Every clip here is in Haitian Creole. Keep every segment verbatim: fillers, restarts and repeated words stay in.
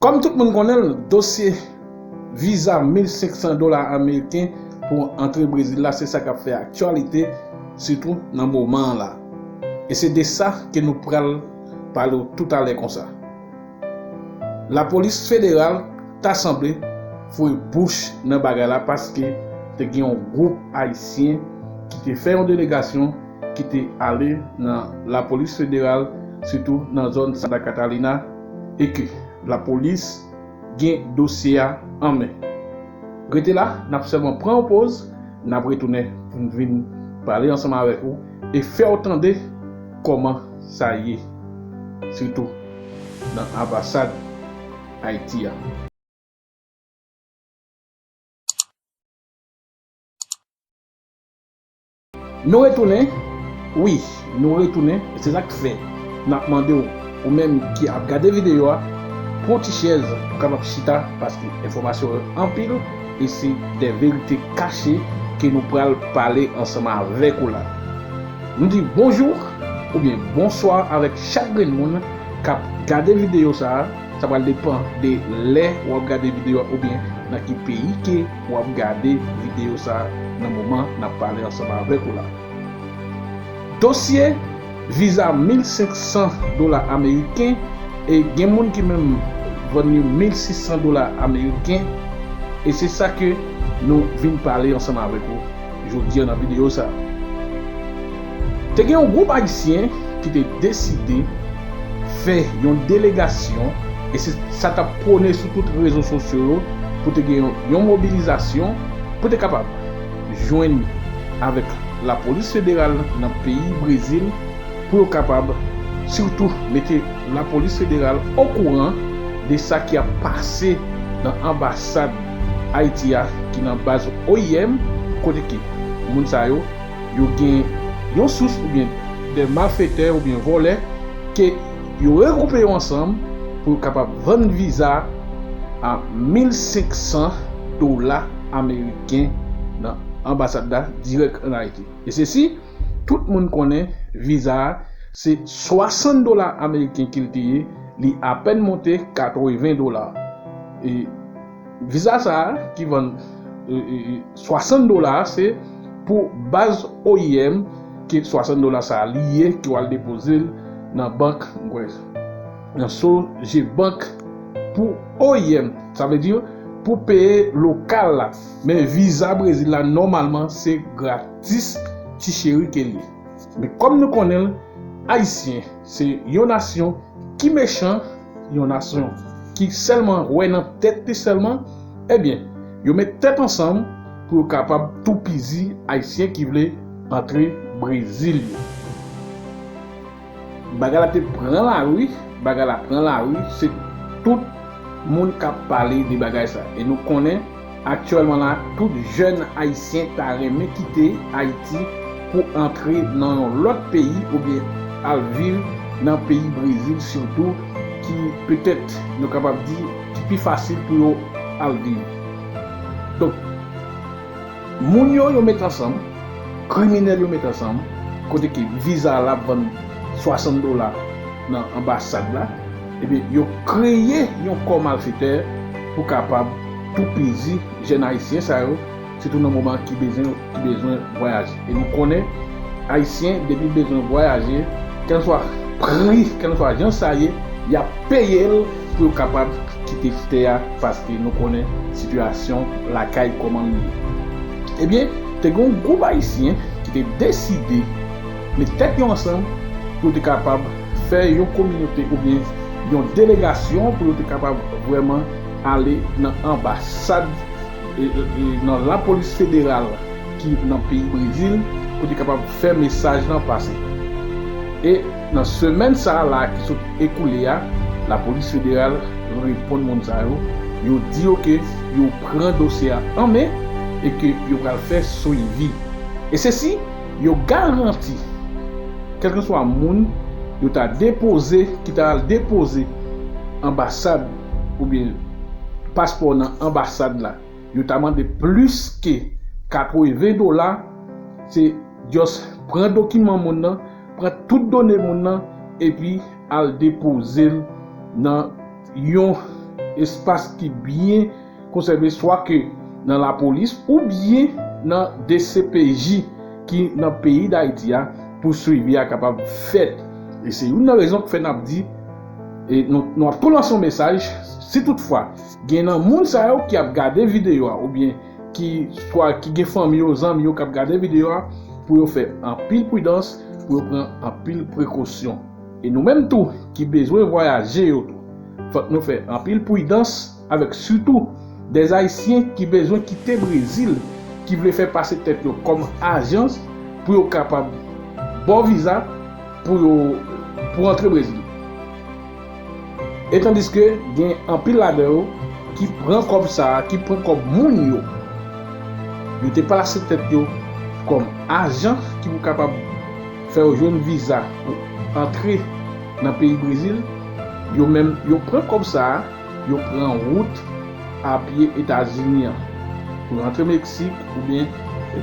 Kòm tout moun konnen l, dosye viza mil senk san dola ameriken pou antre Brezil la, se sa k ap fè aktyalite, sitou nan moman an la. E se de sa ke nou pral pale w toutalè konsa. Lapolis federal ta sanble foure bouch nan bagay la, paske te gen yon gwoup ayisyen ki te fè yon delegasyon ki te ale nan lapolis federal, sitou nan zòn Santa Catalina, e ke lapolis gen dosye a an men. Rete la, n ap sèlman pran yon poz, n ap retounen pou n vin pale ansanm avèk ou e fè w tande kòman sa ye, sitou nan anbasad Ayiti a. Nou retounen, wi, nou retounen, e se sa k fè n ap mande w, ou menm ki ap gade videyo a, pran yon ti chèz pou w kapab chita, paske enfòmasyon yo anpil, e se de verite kache ke nou pral pale ansanm avèk ou la. Nou di bonjou oubyen bonswa avèk chak grenn moun k ap gade videyo sa a. Sa pral depann de lè w ap gade videyo a oubyen nan ki peyi ke w ap gade videyo sa a nan moman n ap pale ansanm avèk ou la. Dosye viza mil senk san dola ameriken, e gen moun ki menm vann li mil sis san dola ameriken, e se sa ke nou vin pale ansanm avèk ou jodi a nan videyo sa a. Te gen yon gwoup ayisyen ki te deside fè yon delegasyon, e se sa t ap pwone sou tout rezo sosyo yo, pou te gen yon, yon mobilizasyon pou te kapab jwenn avèk lapolis federal nan peyi Brezil, pou yo kapab sitou mete lapolis federal okouran de sa ki ap pase nan anbasad Ayiti a ki nan baz O I M, kote ke moun sa yo, yo gen yon sous oubyen de malfetè oubyen vòlè ke yo regwoupe yo ansanm pou yo kapab vann viza a mil senk san dola ameriken nan anbasad la dirèk ann Ayiti. E se si tout moun konnen viza a se swasant dola ameriken ke l te ye, li apèn monte katreven dola. E viza sa a ki vann, e, e, e, swasant dola a, se pou baz O I M, ke swasant dola sa a li ye, ke w al depoze l nan bank, mwen kwè, nan Sogebank pou O I M. Sa vle di pou peye lokal la. Men viza Brezil la, nòmalman, se gratis, ti cheri ke l ye. Men kòm nou konnen l, Ayisyen se yon nasyon ki mechan, yon nasyon ki sèlman wè nan tèt li sèlman, ebyen, yo met tèt ansanm pou yo kapab toupizi Ayisyen ki vle antre Brezil yo. Bagay la te pran lari, bagay la pran lari, se tout moun k ap pale de bagay sa. E nou konnen, aktyèlman la, tout jèn ayisyen ta renmen kite Ayiti pou antre nan yon lòt peyi oubyen al viv nan peyi Brezil sitou, ki petèt nou kapab di ki pi fasil pou yo al viv. Donk, moun yo, yo met ansanm, kriminèl yo met ansanm, kote ke viza a l ap vann swasant dola nan anbasad la, ebyen, yo kreye yon kò malfetè pou kapab toupizi jèn ayisyen sa yo, sitou nan moman ki bezwen, ki bezwen vwayaje. E nou konnen, Ayisyen, depi l bezwen vwayaje, kèlkeswa pri, kèlkeswa jan sa ye, y ap peye l pou yo kapab kite tè a, paske nou konnen sitiyasyon lakay kòman l ye. Ebyen, te gen yon gwoup ayisyen ki te deside met tèt yo ansanm pou yo te kapab fè yon kominote oubyen yon delegasyon pou yo te kapab vrèman ale nan anbasad, e, e, e, nan lapolis federal ki nan peyi Brezil pou te kapab fè mesaj lan pase. E nan semèn sa a la ki sot ekoule a, lapolis federal reponn moun sa yo, yo di yo ke yo pran dosye a an men e ke yo pral fè swivi. E se si yo garanti kèlkeswa moun yo ta depoze, ki ta al depoze anbasad oubyen paspò nan anbasad la, yo ta mande plis ke katreven dola, se just pran dokiman moun nan, pran tout done moun nan, epi al depoze l nan yon espas ki byen konsève, swa ke nan lapolis oubyen nan D C P J ki nan peyi Dayiti a, pou swivi a kapab fèt. E se youn nan rezon k fè n ap di, e nou, nou ap tou lanse yon mesaj, si toutfwa gen nan moun sa yo ki ap gade videyo a, oubyen ki swa ki gen fanmi yo, zanmi yo k ap gade videyo a, pou yo fè anpil pridans, pou yo pran anpil prekosyon. E nou menm tou ki bezwen vwayaje yo tou, fòk nou fè anpil pridans avèk sitou dè Ayisyen ki bezwen kite Brezil, ki vle fè pase tèt yo kòm ajan pou yo kapab ba w viza pou yo, pou antre Brezil. E tandiske gen anpil ladan yo ki pran kòb sa a, ki pran kòb moun yo. Yo te plase tèt yo kòm ajan ki pou kapab fè yo jwenn viza pou antre nan peyi Brezil. Yo menm, yo pran kòb sa a, yo pran wout a pye Etazini an. Pou yo antre Meksik oubyen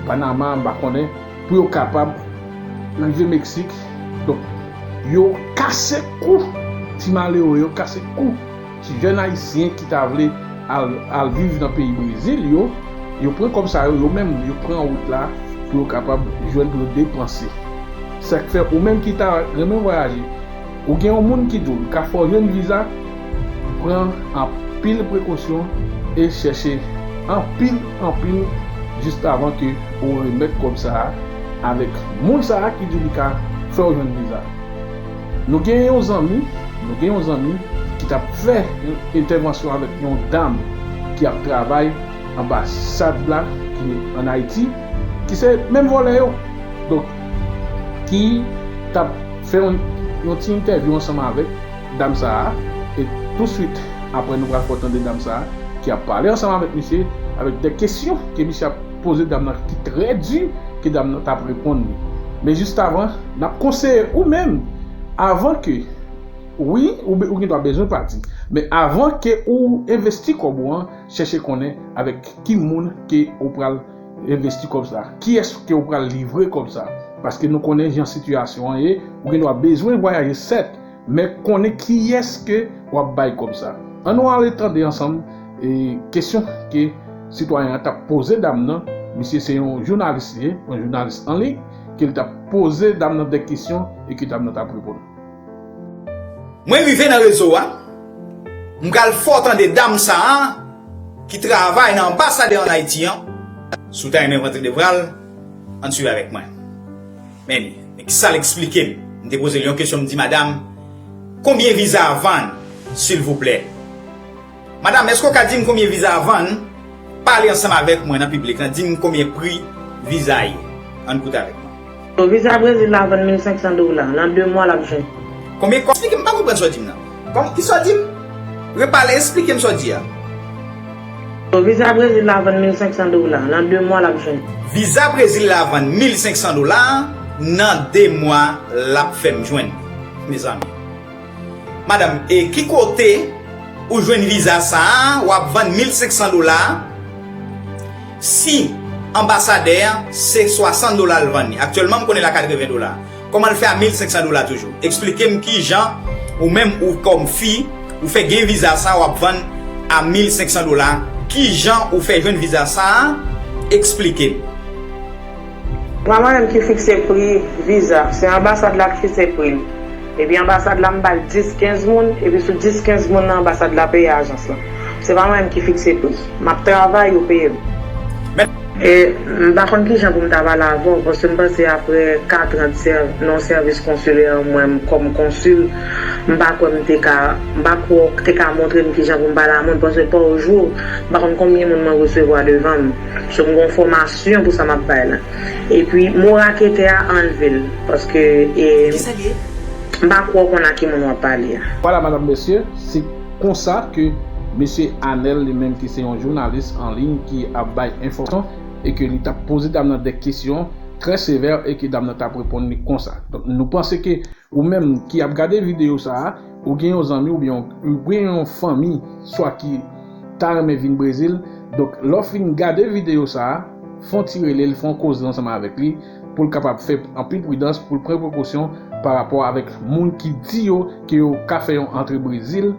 Panama, m pa konnen, pou yo kapab rive Meksik. Donk, yo kase kou ti malere, yo kase kou ti jèn ayisyen ki ta vle al, al viv nan peyi Brezil yo, yo pran kòb sa yo, yo menm, yo pran wout la pou yo kapab jwenn pou yo depanse. Sa k fè ou menm ki ta renmen vwayaje, ou gen yon moun ki di w li ka fè w jwenn viza, pran anpil prekosyon e chèche anpil, anpil jis avan ke ou remèt kòb sa a avèk moun sa a ki di w li ka fè w jwenn viza. Nou gen yon zanmi, nou gen yon zanmi ki t ap fè yon entèvansyon avèk yon dam ki ap travay anbasad la ki ann Ayiti, ki se menm vòlè yo. Donk, ki t ap fè yon, yon ti entèvyou ansanm avèk dam sa a, e touswit apre nou pral fè w tande dam sa a ki ap pale ansanm avèk misye, avèk de kesyon ke misye ap poze dam nan ki trè di, ke dam nan t ap reponn li. Men jis avan, n ap konseye ou menm, avan ke, wi, ou, be- ou gen dwa bezwen pati, men avan ke ou envesti kòb ou an, chèche konnen avèk ki moun ke ou pral envesti kòb sa, kiyès ke ou pral livre kòb sa. Paske nou konnen jan sitiyasyon an ye, ou gen dwa bezwen vwayaje sèt, men konnen kiyès ke w ap bay kòb sa. Ann nou ale tande ansanm e kesyon ke sitwayen an t ap poze dam nan. Misye se yon jounalis li ye, yon jounalis an liy, ke l t ap poze dam nan de kesyon e ke dam nan t ap reponn. Mwen rive nan rezo a, m pral fè w tande dam sa a ki travay nan anbasad an Ayiti an. Si w ta renmen rantre devan l, ann swiv avèk mwen. Men li, men kisa l eksplike m? M te poze l yon kesyon, m di, Madanm, konbyen viza a vann, silvouplè? Madanm, èske w ka di m konbyen viza a vann? Pale ansanm avèk mwen nan piblik lan, di m konbyen pri viza a ye. Ann koute avèk mwen. Viza Brezil la vann mil senk san dola. Nan de mwa l ap jwenn. Konbyen kòb? Eksplike m, m pa konprann sa w di m nan. Kòman, kisa w di m? Repale, eksplike m sa w di a. Viza Brezil la vann mil senk san dola. Nan de mwa l ap jwenn. Viza Brezil la vann mil senk san dola, nan de mwa l ap fè m jwenn. Mezanmi. Madanm, e ki kote ou jwenn viza sa a, w ap vann mil senk san dola a? Si anbasadè a, se swasant dola l vann li. Aktyèlman, m konnen l a katreven dola. Kòman l fè a mil senk san dola toujou? Eksplike m kijan ou menm ou kòm fi, ou fè gen viza sa a, w ap vann a mil senk san dola. Kijan ou fè jwenn viza sa a? Eksplike m. Pa mwen menm ki fikse pri viza, se anbasad la k fikse pri l. Epi anbasad la m ba l dis, kenz moun, epi sou dis, kenz moun nan anbasad la peye ajans lan. Se pa mwen menm ki fikse pri. M ap travay, yo peye m. E m pa konn kijan pou m ta pale avè w, paske m panse apre kat an de sèv, nan sèvis konsilè an, mwen kòm konsil, m pa kwè m te ka, m pa kwè w te ka montre m kijan pou m pale a moun, paske pa w jou, m pa konn konbyen moun mwen resevwa devan m. So m gen yon fòmasyon pou sa m ap bay la. Epi mo raketè a anlve l, paske e, m pa kwè w konn a ki moun w ap pale a. Vwala madanm mesye, se konsa ke mesye Anèl li menm ki se yon jounalis an liy ki ap bay enfòmasyon e ke li t ap poze dam nan de kesyon trè sevè e ke dam nan t ap reponn li konsa. Donk nou panse ke ou menm ki ap gade videyo sa a, ou gen yon zanmi oubyen ou gen yon fanmi swa ki ta renmen vin Brezil. Donk lè w fin gade videyo sa a, fè yon ti rele l, fè yon koze ansanm avèk li pou l kapab fè anpil pridans, pou l pran prekosyon pa rapò avèk moun ki di yo ke yo ka fè yon antre Brezil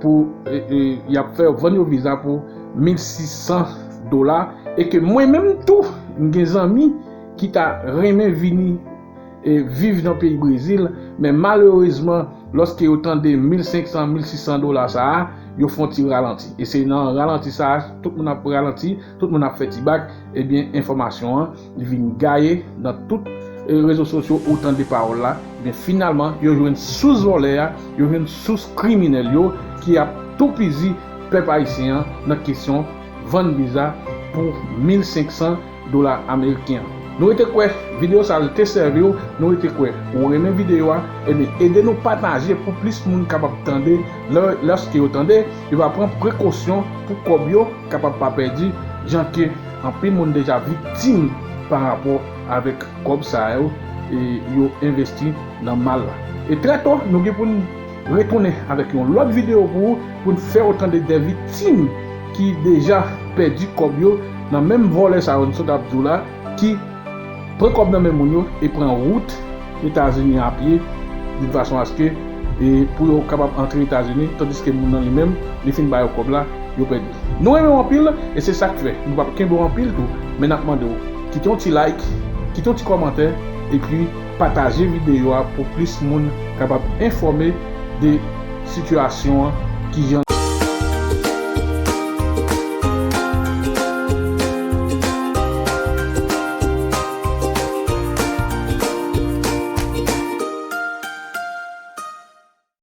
pou e, e, y ap fè vann yo viza pou mil sis san dola, e ke mwen menm tou, m gen zanmi ki ta renmen vini e, viv nan peyi Brezil, men malerezman, lòske yo tande mil senk san, mil sis san dola sa a, yo fè yon ti ralanti. E se nan ralanti sa a, tout moun ap ralanti, tout moun ap fè ti bak, ebyen, enfòmasyon an vin gaye nan tout e, rezo sosyo ou tande pawòl la, ebyen, finalman, yo jwenn sous vòlè a, yo jwenn sous kriminèl yo ki ap toupizi pèp ayisyen an nan kesyon vann viza pou mil senk san dola ameriken an. Nou rete kwè videyo sa a te sèvi w, nou rete kwè ou renmen videyo a, ebyen ede nou pataje pou plis moun kapab tande, lè, lòske yo tande, yo va pran prekosyon pou kòb yo kapab pa pèdi, jan ke anpil moun deja viktim pa rapò avèk kòb sa yo e yo envesti nan mal la. E trè to, nou gen pou n retounen avèk yon lòt videyo pou ou, pou n fè w tande de viktim ki deja pèdi kòb yo nan menm vòlè sa yo n sot ap di w la, ki pran kòb nan men moun yo e pran wout Etazini a pye, de fason aske e pou yo kapab antre Etazini, tandiske moun nan li menm, li fin ba yo kòb la, yo pèdi. Nou renmen w anpil, e se sa k fè nou p ap kenbe w anpil tou, men n ap mande w kite yon ti like, kite yon ti kòmantè, epi pataje videyo a pou plis moun kapab enfòme de sitiyasyon an, kijan